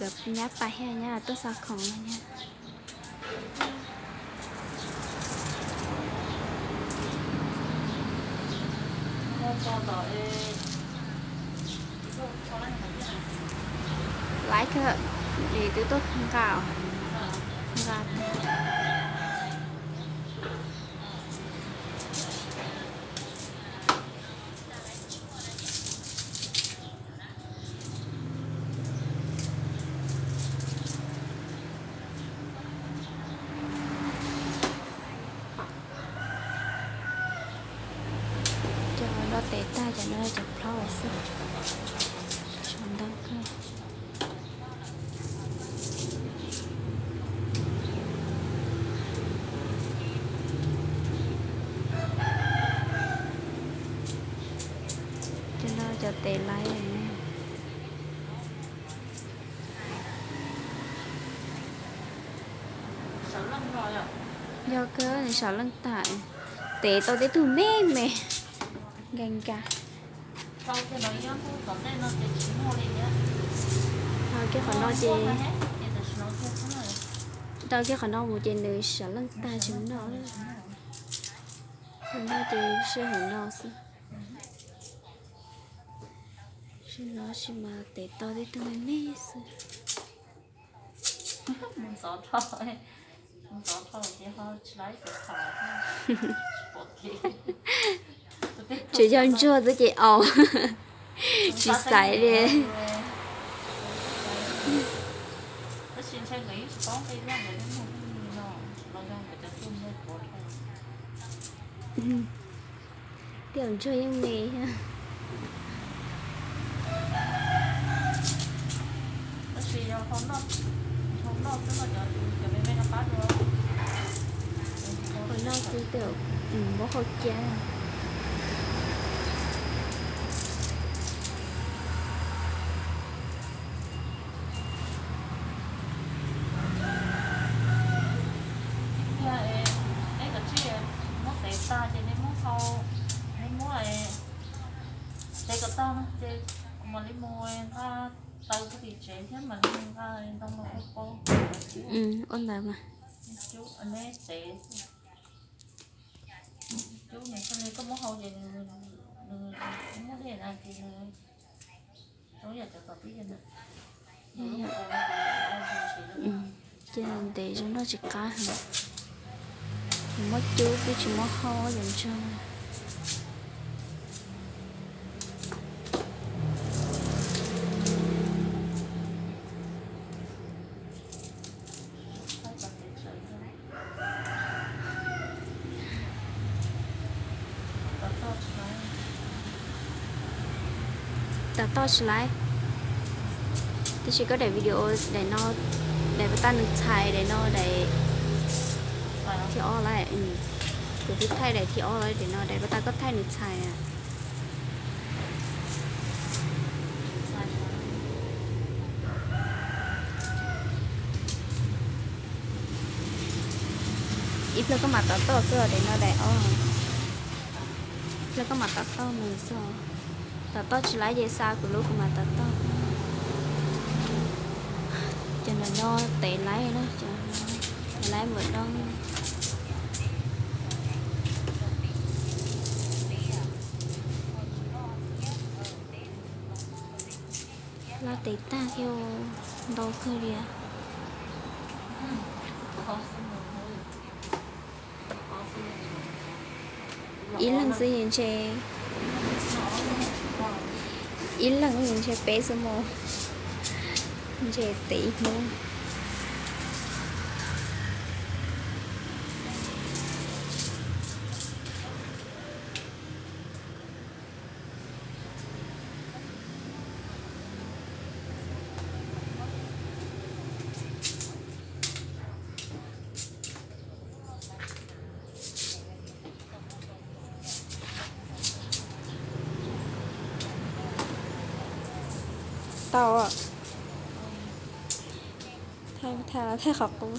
Nyab pais thiab, nyab tuaj xa khoom no nyab. Laiv kawg, vim twb tuaj nqa, nqa. Cov no tes tag, cov no cov plhaub xwb. Tshuav ntau kawg. Cov no cov tes laiv. Yog kawg, nws saum leej tag, tev tau tib tug me me, nkas nkas. Tau kiag qhov no ces, tau kiag qhov no mus ces nws saum leej tag tsis noj. Qhov no ces sij hawm no xwb. Sij no sis mas tev tau tib tug me me xwb. Tsis yog ntsuag xwb ces aus, tsis xaiv li. Tej zaum ntsuag yeej me thiab. Hauv no xwb tej zaum muab hau cia. Neb cov tsiaj muab tev tag ces neb muab hau, neb muab tev kom tag no ces kuv mam li mus nqa taws pub tim tsev thiab mam li mus nqa ntoo los ua paus. Ua ntawd mas. Neb tev, cub nws, koj muab hau ces nws, nws muab dej na ces nws, zoo yam cov tom tib ntawd. Ces ntev zoo noj tsis qab heev. Muab cub xwb tsis muab hau cov ntsuag. Tab tom tsis laiv. Tab sis koj daim video daim no, daim pab tag nws txhais daim no daim thib ob lawm. Kuv twb thaij daim thib ob lawm, daim no daim pab tag koj thaij nws txhais. Ib pliag koj mam to toj xwb, daim no daim ob. Ib pliag koj mam to toj mus xwb. To toj tsis laiv ces xa kuv lub kuv mam to toj. Cov no tev laiv na, tev laiv npam no. Laj tev tag thiab, ntau kawg li. Ib leeg xwb ntshe, ib leeg ntshe peb xwb mus, ntshe tev ib hnub. Tau, thaij los thaij qhov qub.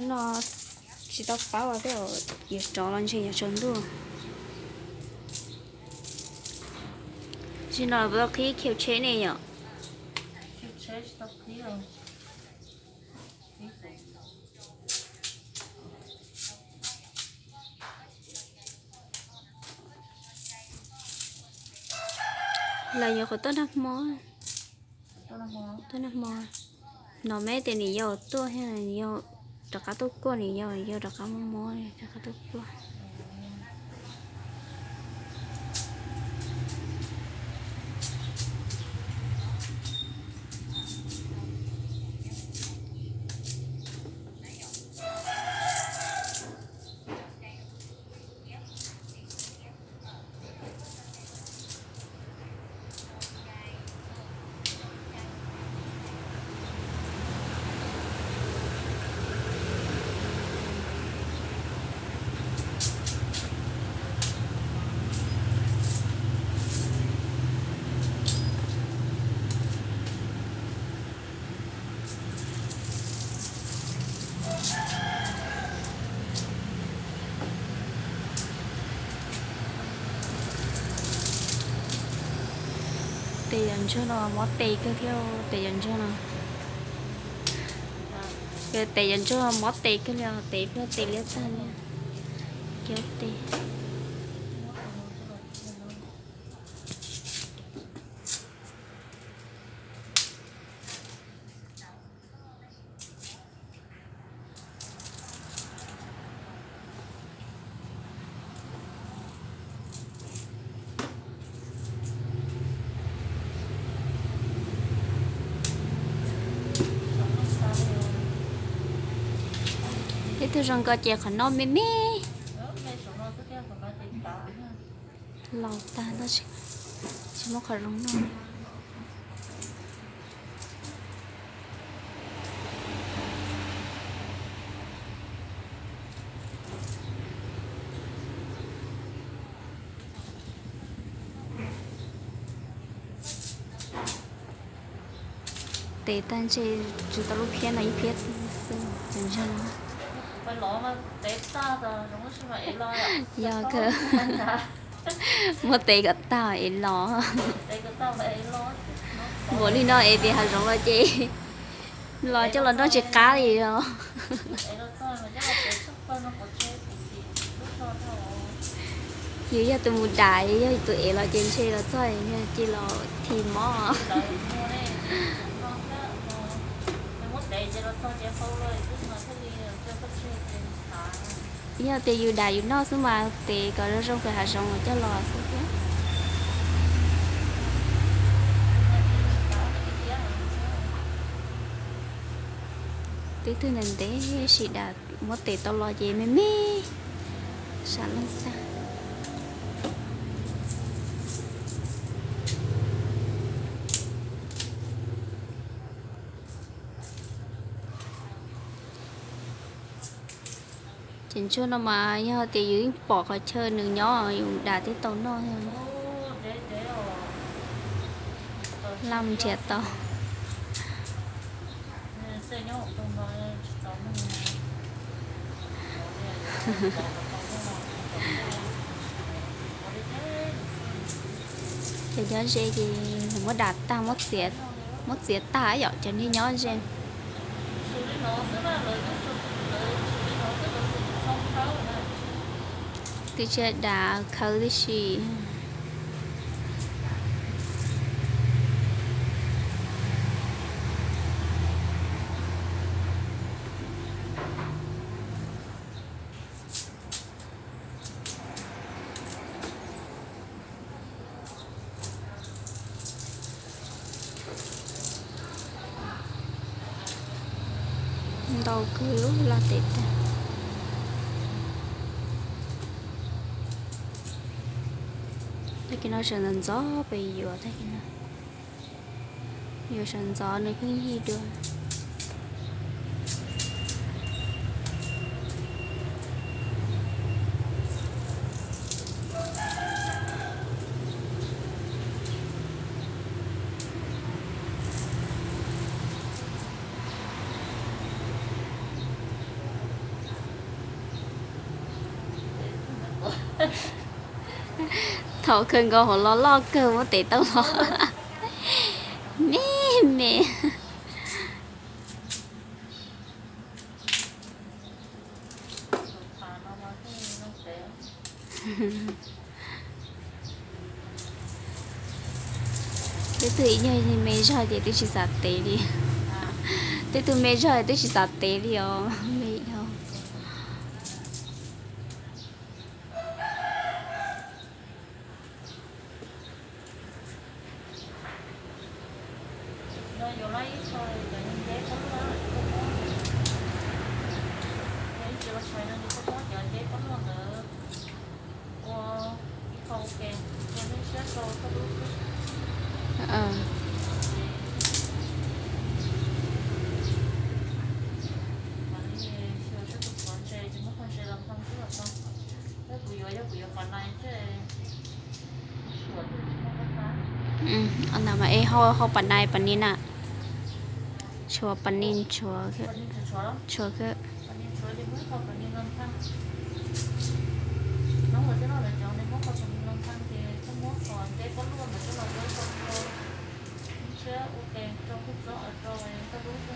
No tsis tau paub tej zaum yuav rov los ntshe yuav tsaus ntuj. Tsis no puas tau qhib khiu tsheb ne yom? Los yuav qhov tuaj nag hmo, tuaj nag hmo. No meb tias nws yau tuaj thiab, yau rov qab tuaj kuaj, nws yau, yau rov qab muab muab rov qab tuaj kuaj. Tes yam ntsuag no mob tes kawg thiab, tes yam ntsuag no. Tes yam ntsuag mob tes kawg li, tes pliag tes liab tag li. Kiag tes. Tej tug zoo nkaus ces qhov no me me. Laus tag tab sis tsis muaj qhov zoo noj. Tes tag ntshe tshuav tau lub phiab no ib phiab xwb, cov ntseeg. Yog kawg, muab tes kom tag es los. Npaum li no es tias hav zoov los ces los coj los noj tsis qab li os. Yus yog tus mus dam, yog tus ev los ces ntshe los txog ces los thim mob. Yog tias yus dam yus noj xwb mas tes kom zoo zoo pem hav zoov los coj los xwb thiab. Twb twg ntev ntev sim dam muab tes tau los ces me me, sam leej tag. Ces ntsuag no mas yog tias yus yeej pom qhov chaw nws nyob yus dam thiaj tau noj. Laj nrhiav tau. Cov nyob ze ces muab dam tag, muab txiav tag yom, cov niag nyob ze. Twb tsis dam khawv tib si. Ntau kawg lub laj tes tag. Tag kis no sawv ntxov ntxov pem yuav tag kis no. Yuav sawv ntxov nws pheej yig dua. Thaum kawg nkaus hauv los loj kawg muab tev tau los me me. Tej tug ib nyuag me zog ces twb tsis xav tev li. Tej tug me zog twb tsis xav tev li os me yog. Ntawd mas es hau pas nais pas nis na, tshuav pas nis tshuav, tshuav kawg.